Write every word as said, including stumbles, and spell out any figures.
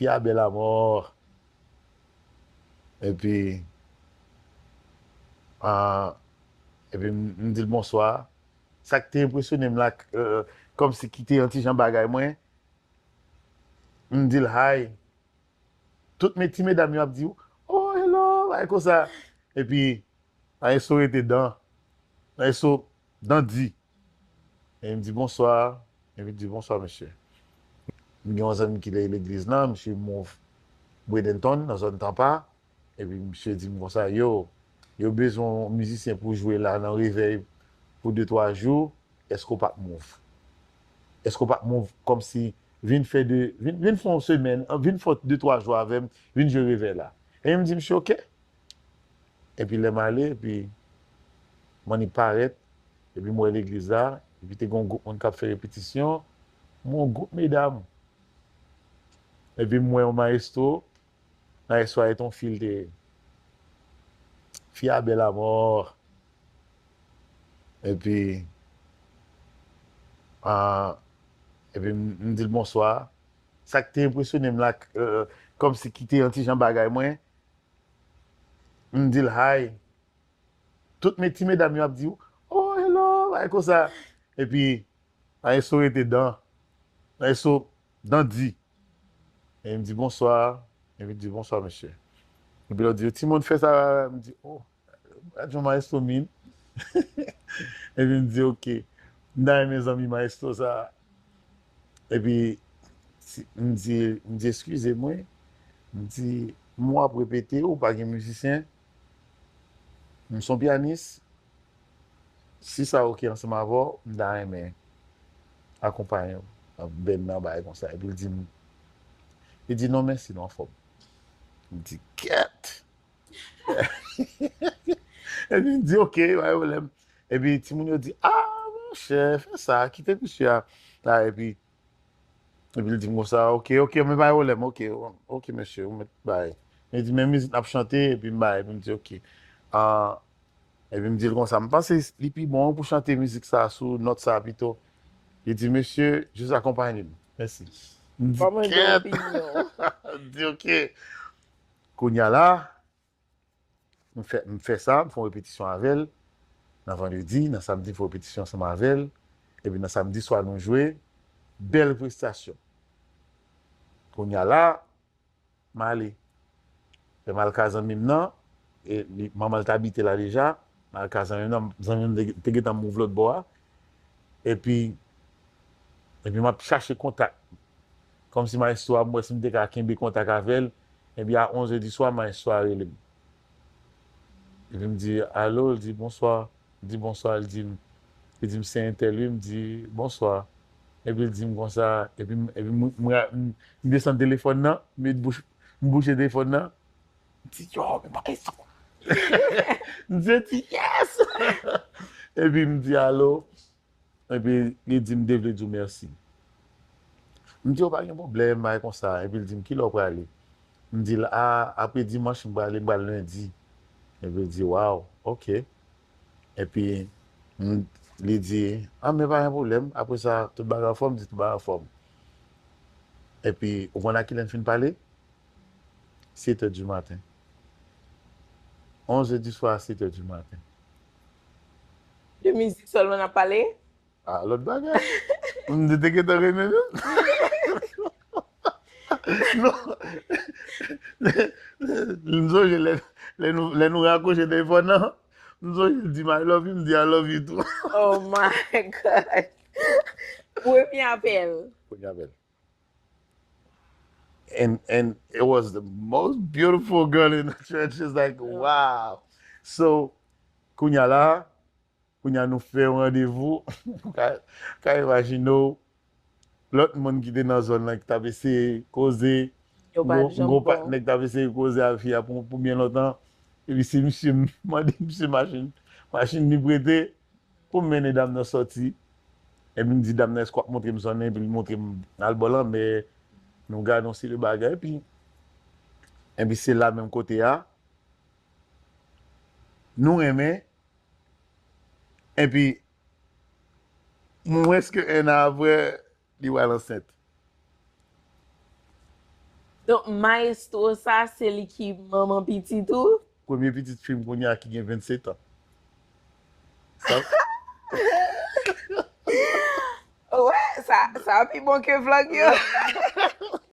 Fi a bèl amò. Epi, ah, epi m, m di l bonswa. Sa k te enpresyone m la, k-, euh, kòmsi ki te yon ti jan bagay mwen, m di l hi. Tout me-, ti medam yo ap di, "Oh, hello," bagay konsa. Epi, Maestro rete dan. Maestro dan di. E m di, "Bonswa." Epi l di, "Bonswa, mesye." M gen yon zanmi ki le-, legliz la, misye move Bradenton, nan zòn Tampa. Epi misye di m konsa, "Yo, yo bezwen yon mizisyen pou jwe la nan revèy pou de, twa jou. Èske w p ap move? Èske w p ap move kòmsi vin fè de, vin, vin fè yon semèn, vin fè de, twa jou avè m, vin jwe revèy la?" E m di misye, "Oke." Epi lè m ale, epi m annik parèt, epi m wè legliz la, epi te gen yon gwoup moun k ap fè repetisyon, m wè yon gwoup medam. Epi m wè yon maestro, maestro a se yon fi l te ye. Fi a bèl amò. Epi, ah, epi m, m di l bonswa. Sa k te enpresyone m la, k-, euh, kòmsi ki te yon ti jan bagay mwen, m di l hi. Tout me-, ti medam yo ap di, "Oh, hello," bagay konsa. Epi, Maestro rete dan. Maestro dan di. E m di, "Bonswa." Epi l di, "Bonswa, mesye." Epi lòt di, "Timoun fè sa." M di, "Oh, gad jan maestro min." Epi m di, "Oke." M ta renmen zanmi maestro sa. Epi si, m di, m di, "Eskize m, wi." M di, "M wè w ap repete, ou pa gen mizisyen. M se yon pyanis. Si sa oke ansanm avè w, m ta renmen akonpaye w nan band nan, bagay konsa." Epi l di m, li di, "Non, mèsi, nou anfòm." M di, "Kèt!" Epi m di, "Oke, pa gen pwoblèm." Epi timoun yo di, "Ah, monchè, fè sa, kite misye a la." Epi, epi l di m konsa, "Oke, oke, men pa gen pwoblèm, oke, oke, mesye, ou mèt bay." Li di, "Men mizik n ap chante," epi m bay, epi m di, "Oke." Ah, epi m di l konsa, "M panse li pi bon pou chante mizik sa sou nòt sa pito." Li di, "Mesye, jis akonpanye m. Mèsi." M di, "Kèt!" M di, "Oke." Kounye a la, m fè, m fè sa, m fè yon repetisyon avè l. Nan vandredi, nan samdi, m fè yon repetisyon ansanm avè l. Epi nan samdi swa, nou jwe. Bèl prestasyon. Kounye a la, m ale. Lè m al ka zanmi m nan, e li, manman l t abite la deja, m al ka zanmi m nan, zanmi m te, te gentan move lòt bò a. Epi, epi m ap chache kontak. Kòmsi maestro a, m wè si m te ka kenbe kontak avè l. Epi a onz è di swa, maestro a rele m. Epi m di, "Alo?" Li di, "Bonswa." M di, "Bonswa." Li di m, li di m, "Se entèl, wi." M di, "Bonswa." Epi l di m konsa, epi m, epi m, m, m, m desann telefòn nan, m met bouch, m bouche telefòn nan. M di, "Yo, men bagay sa." M di, di, "Yes!" Epi m di, "Alo?" Epi li di m, "M te vle di w mèsi." M di, "Yo, pa gen pwoblèm, bagay konsa." Epi l di m, "Kilè w prale?" M di l, "A, apre dimanch, m prale, m pral lendi." Epi l di, "Waw, oke." Epi m, li di, "A, men pa gen pwoblèm. Apre sa, tout bagay anfòm?" M di, "Tout bagay anfòm." Epi, ou konn a kilè n fin pale? Sept heures du matin. Onze heures du soir à sept heures du matin. De mizik sèlman n ap pale? A, lòt bagay. M te gentan renmen menm. Non. M sonje lè, lè nou, lè nou rakwoche telefòn nan, m sonje l di m "I love you", m di "I love you too." Oh my God. Premye apèl. Premye apèl. And, and it was the most beautiful girl in the church. It's like, wow. So, kounye a la, kounye a nou fè yon randevou. Ou ka, ka imajine w, lòt moun ki te nan zòn nan ki t ap eseye koze, yon gwo, gwo patnè ki t ap eseye koze avè fi a pou, pou byen lontan. Epi se misye m mande misye machin, machin li prete pou m mennen dam nan sòti. Epi m di dam nan, "Èske w ap montre m zòn nan?" Epi li montre m, n al bò lanmè, nou gade yon seri de bagay. Epi, epi se la menm kote a, nou renmen. Epi, mwens ke en an apre, li pral ansent. Donk, maestro sa, se li ki manman pitit ou? Premye pitit fi m kounye a ki gen vennsetan. Sa, Wè, sa, sa pi bon ke vlog yo.